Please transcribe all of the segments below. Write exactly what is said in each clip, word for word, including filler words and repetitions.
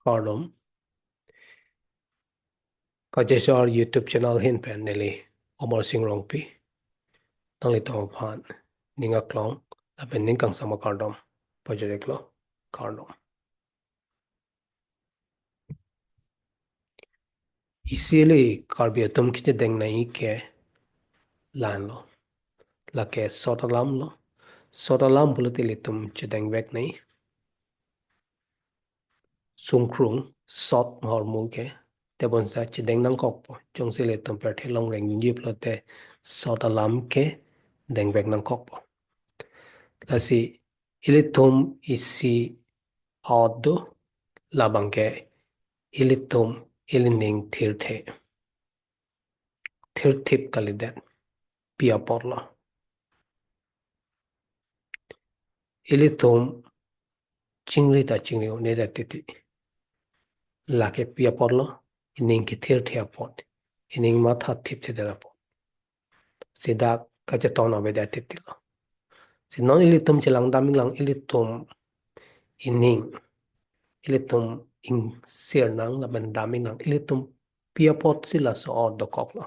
Kardom. Kachesar YouTube channel ahin pen neli Amarsing Rongpi. Nanglitum aphan ning aklong lapen ning kangsam akardom pajir-iklo, kardom. Isi ili Karbi atum kachedeng nangji ke la-anlo. Lake sot alam lo. Sot alam pulote ilitum chedengvek nangji. Sungkrung, sot ahormu ke, tebonta chedeng nangkokpo. Jongsi ilitum pirthe along rengdunji pulote sot alam ke dengvek nangkokpo. Lasi ilitum isi a-ot do, labang ke ilitum ilining thirthe. Thirthip kalidet, pi apotlo. Ilitum chingri ta chingri-un-edet titi. Lake pi apotlo, ining kethirthe apot, ining matha thipthedet apot. Si dak kachetong avedet titilo. Si non ilitum chelangdam-iklang, ilitum ining, ilitum ingsir nang lapen dam-ik nang, ilitum pi apotsi laso a-ot dokoklo.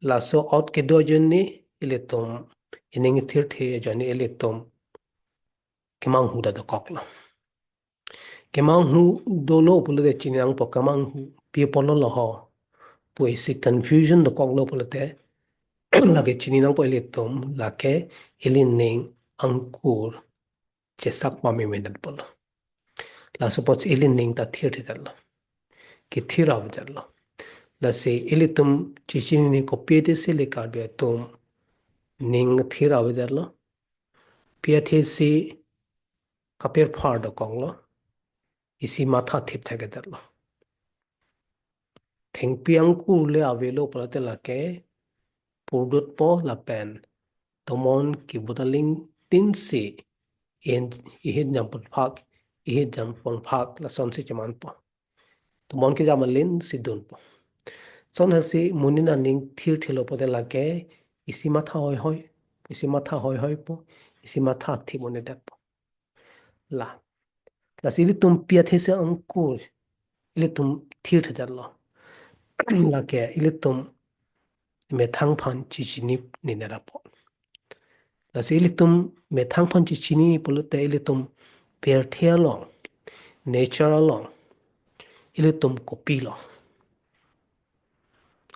Laso a-ot kedo ajoine ilitum, ining thirthe ajoine ilitum kemanghu ta dokoklo. Kemanghu dolo pulote chini nangpo, kemanghu pi apotlo ho pu isi confusion dokoklo pulote lake chini nangpo ilitum, lake ilining angkur chesak pame medan pulo. Laso apotsi ilining ta thirthedetlo, kethir avedetlo. Lasi ilitum chechinine kopi athesi ili Karbi atum ning thir avedetlo, pi athesi kapirphar dokoklo, isi matha thipthedetlo. Thengpi angkur le avelo pulote lake purdutpo lapen tomon kebut aling tinsi ihin, ihin jam ponphak, ihin jam ponphak lasonsi chemanpo. Tomon kejam alinsi dunpo. Lason hasi monit aning thirthelo pulote lake isi matha hoihoi, isi matha hoihoipo, isi matha thip un-edetpo. La. Lasi ilitum pi athesi angkur ilitum thirthedetlo. Lake ilitum methang aphan chechininedet apot. Lasi ilitum methang aphan chechini pulote ilitum pirthe along, nature along, ilitum kopilo,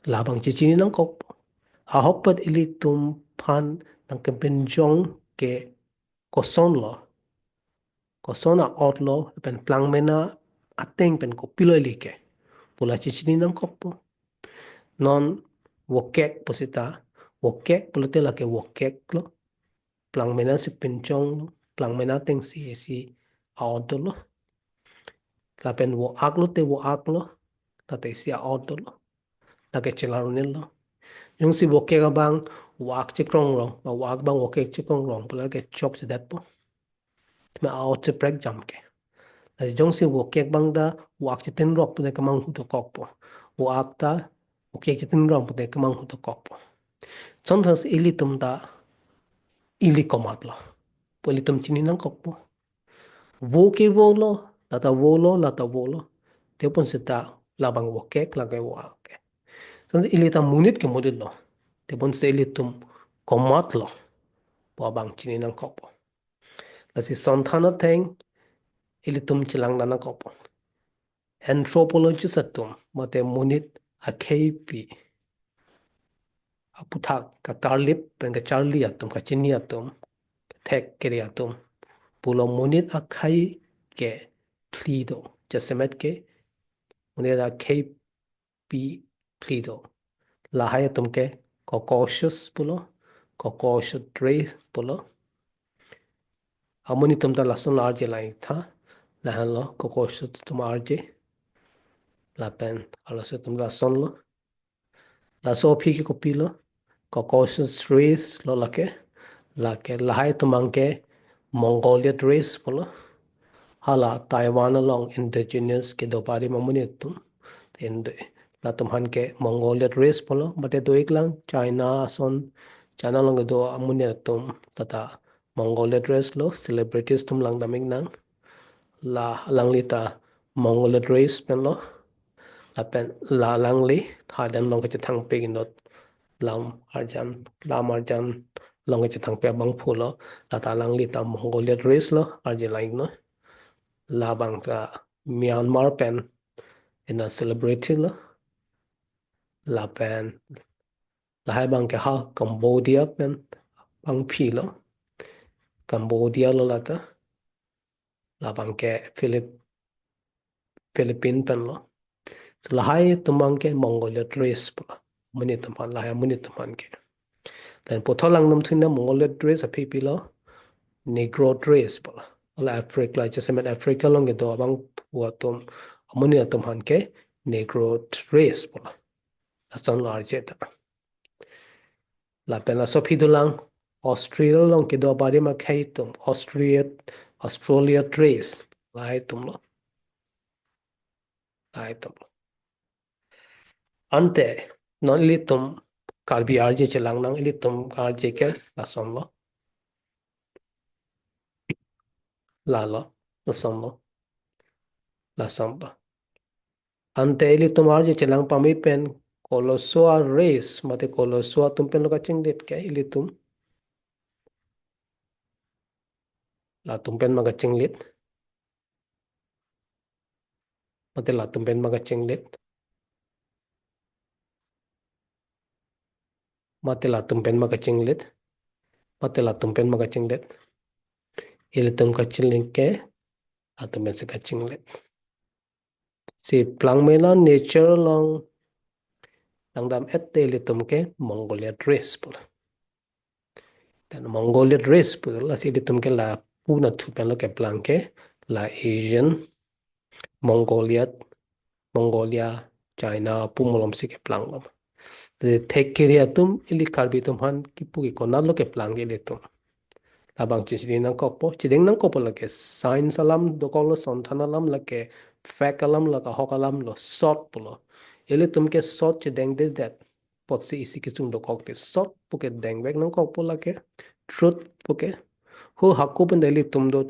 labang chechini nangkokpo. Ahokpet ilitum aphan nangkepinchong ke kosonlo, koson a-otlo, lapen plangmena ateng pen kopilo ili ke pu la chechini nangkokpo. Non vokek pusita, vokek pulote lake vokeklo, plangmenasi pinchonglo, plangmena atengsi isi a-ot dolo. Lapen vo-aklo te vo-aklo, lata isi a-ot dolo, lake chelar un-elo. Jongsi vokek abang vo-ak chekrongrong, ba vo-ak abang vokek chekrongrong pu lake chokchedetpo. Athema a-ot cheprekjam ke. Lasi jongsi vokek abang ta vo-ak chetinrok pulote kemanghu dokokpo. Vo-ak ta vokek chetinrok pulote kemanghu dokokpo. Lason thas ilitum ta ili komatlo pu ilitum chini nangkokpo. Vo ke volo, lata volo, lata volo. Tebonsita labang vokek, lake vo-ak ke. Lason ili ta monit ke monitlo. Tebonsita ilitum komatlo pu abang chini nangkokpo. Lasi lason than atheng ilitum chelangdam nangkokpo. Anthropologist atum mate monit akheipi aphuthak katarlip pen kacharli atum, kachini atum, kathek kere atum pulo monit akhei ke phli do. Jasemet ke monit akhei pi phli do. Lahai atum ke Caucasus pulo, Caucasus race pulo. Amonit atum ta lason arje lang-ik tha, lahenlo Caucasus atum arje. Lapen arloso atum lasonlo. Laso aphi ke kopilo, Caucasus race lo lake, lake lahai atum abang ke Mongoloid race pulo. Hala Taiwan along indigenous kedo pari amonit atum. Indo, latum aphan ke Mongoloid race pulo, mate do-iklang China ason, China along kedo amonit atum, lata Mongoloid race lo, celebrities atum langdam-ik nang. la alangli ta Mongoloid race pen lo. Lapen la alangli Thailand along kachethangpik inut lam arjan, lam arjan along kachethangpik abangphu lo. La ta alangli ta Mongoloid race lo, arje lang no. Labang ta Myanmar pen inut celebrity lo. Lapen lahai abangke ha Cambodia pen abangpi lo. Cambodia lo la ta. Labangke Philip-, Philippine pen lo. So lahai atum abangke Mongoloid race pulo. Amonit atum aphan, lahai amonit atum aphan ke. Lapen puthot langdam thunon Mongoloid race aphi pilo Negroid race pulo. Hala Africa, jasemet Africa along kedo abangphu atum, amonit atum aphan ke Negroid race pulo. Lason lo arje ta. Lapen laso aphi dolang Australia along kedo abarim akhei atum, Australia, Australoid race, lahai atum lo. Lahai atum lo. Ante non ilitum Karbi arje chelang nang, ilitum arje ke lason lo. La lo, lason lo. Lason lo. Ante ilitum arje chelang pame pen koloso a-race, mate koloso atum pen lo kachinglit ke ilitum. Latum pen ma kachinglit. Mate latum pen ma kachinglit. Mate latum pen ma kachinglit. Mate latum pen ma kachinglit. Ilitum kachinglit ke, latum pensi kachinglit. Si plangmela nature along langdam-et te ilitum ke Mongoloid race pulo. Then Mongoloid race pulo, lasi ilitum ke lapu nathu pen lo keplang ke, la Asian, Mongolia, Mongolia, China, pu malom si keplang lo. Te thek kiri atum ili Karbi atum aphan kipu ke konat lo keplang ke ilitum. Labang chechini nangkokpo, chedeng nangkokpo lake science alam dokok lo, sonthan alam lake fact alam lake ahok alam lo, sot pulo. Ilitum ke sot chedengdedet apotsi isi kesung dokok te, sot pu ke dengvek nangkokpo lake, truth pu ke. Ho hako pen ilitum do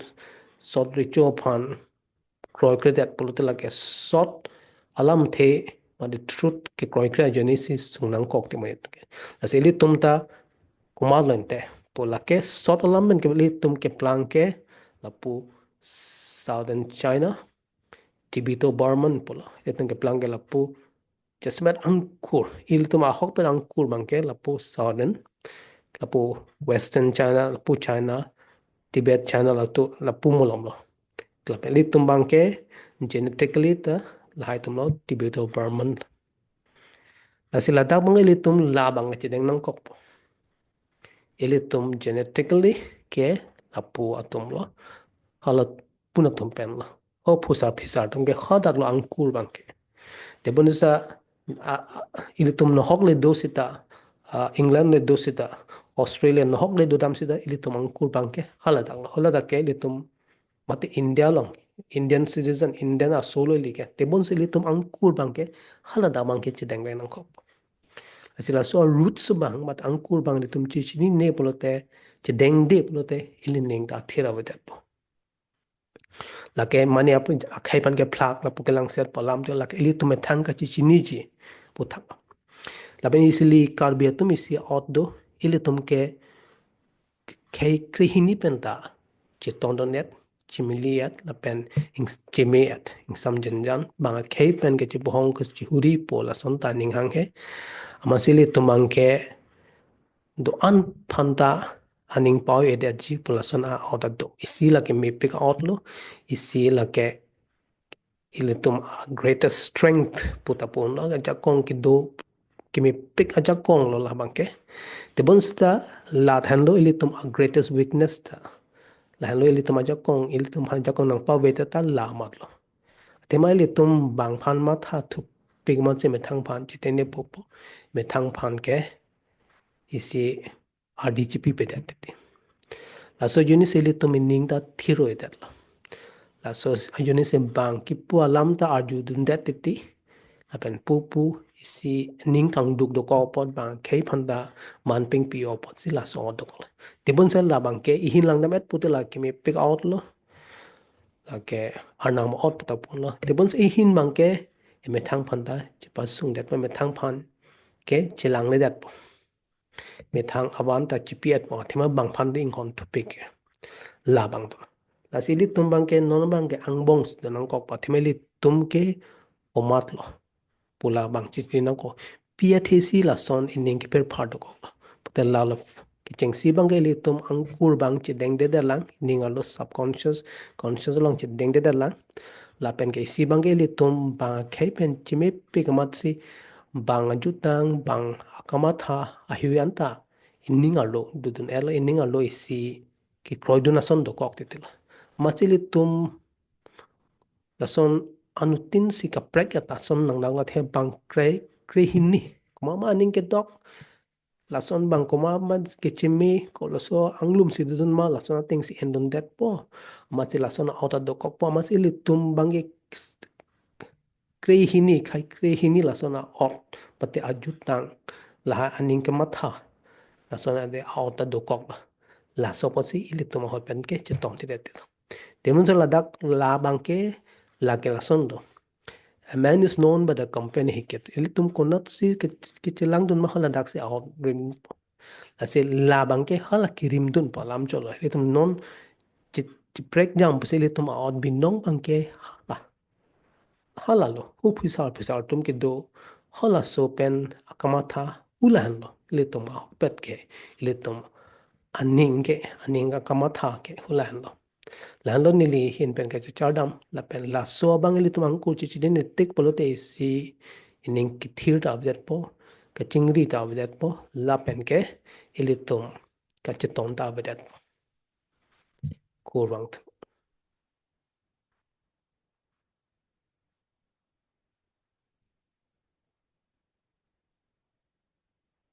sot recho aphan kroikredet pulote lake sot alamthe, mate truth kekroikre ajoine si sung nangkok te monit ke. Lasi ilitum ta komatlo ante pu lake sot alam pen ke ilitum keplang ke lapu Southern China, Tibeto-Burman pulo. Ilitum keplang ke lapu jasemet angkur, ilitum ahok pen angkur abangke lapu Southern, lapu Western China, lapu China, Tibet China, lapu, lapu malom lo. Lapen ilitum abangke genetically ta lahai atum lo Tibeto-Burman. Lasi ladak abang ilitum labang chedeng nangkokpo. Ilitum genetically ke lapu atum lo. Hala pun atum pen lo. Ho phusar phisar atum ke hadak lo angkur abangke. Tebonsa a, a, ilitum nahok le do sita, a, England le do sita, Australia nahok le dodam sita ilitum angkur abangke haladak lo. Haladak ke ilitum mate India along, Indian citizen, Indian aso lo ili ke. Tebonsi ilitum angkur abangke haladak abangke chedengvek nangkok. Lasi laso a-roots abang mate angkur abang ilitum chechinine pulote, chedengde pulote ili ning ta thir avedetpo. Lake mane apu akhei aphan kephlak lapu kelangset pu alam te lake ilitum methang kachechiniji pu thak. Lapen isi ili Karbi atum isi a'ot do, ilitum ke khei krehini pen ta chetongdon-et, chemili-et, lapen ings-, cheme-et, ingsam jenjan, bang akhei pen kechebohong kechehuri pu lason ta ning hanghe. Amatsi ilitum abangke do-an aphan ta aning pao-edetji pu lason a'ot ta do. Isi lake mepik a'ot lo, isi lake ilitum a-greatest strength pu ta pon lo, ajakong kedo kemepik ajakong lo labangke. Tebon sita lahenlo ilitum a-greatest weakness ta. Lahenlo ilitum ajakong, ilitum aphan ajakong nangpave ta la amat lo. Athema ilitum bang aphan matha thupik amatsi methang aphan chitene popo, methang aphan ke isi ardi chipipedet titi. Laso ajoine si ilitum ining ta thir-o-edet lo. Laso ajoine si bang kipu alam ta arjudundet titi. Lapen pupu isi ning kangduk dokok apot bang akhei aphan ta manpingpi apotsi laso a'ot dokok. Tebonsi labangke ihin langdam-et pute lake mepik a'ot lo. Lake arnam ot pata pulo. Tebonsi ihin abangke emethang aphan ta chepasungdetpo, emethang aphan ke chelangledetpo. Methang avan ta chipi-etpo, athema bang aphan ta inghon thupik ke. Labang do. Lasi ilitum abangke non abangke angbong si do nangkokpo, athema ilitum ke komatlo pu labang chichini nangkok. Pi athesi lason ining kepherphar dokoklo. Pute lalo kechengsi abangke ilitum angkur abang chedengdedetlang, ining arlo subconscious, conscious along chedengdedetlang. Lapen ke isi abangke ilitum bang akhei pen chemepik amatsi bang ajutang, bang akamatha ahui anta ining arlo dodun-etlo, ining arlo isi kekroidun ason dokok titilo. Amatsi ilitum lason anuttin si kaprek-et ason nangdang athe bang kre, krehini. Komat ma aning kedok, lason bang komat ma kecheme, ko laso anglum si dodun ma, lason ateng si endundetpo. Amatsi lason a-ot ta dokokpo, amatsi ilitum abangke krehini, khei krehini lason a-ot, pute ajutang, lahai aning kematha, lason ade a-ot ta dokoklo. Laso apotsi ilitum ahut pen ke chetongtedetlo. Tebonsi ladak labang ke lake lason do. A man is known by the company he kept. Ilitum konatsi ke, kechelangdun ma, hala daksi a-ot rim. Lasi labang ke hala kerimdunpo alam cholo. Ilitum non che, cheprekjang pusi ilitum a-ot binong abangke hala. Halalo, hu phisar phisar atum kedo, halaso pen akamatha hu lahenlo. Ilitum ahokpet ke, ilitum aning ke, aning akamatha ke hu lahenlo. Lahenlo neli ahin pen kachechardam, lapen laso abang ilitum angkur chichinine tik pulote isi ining kethir ta avedetpo, kachingri ta avedetpo, lapen ke ilitum kachetong ta avedetpo. Kurvangthu.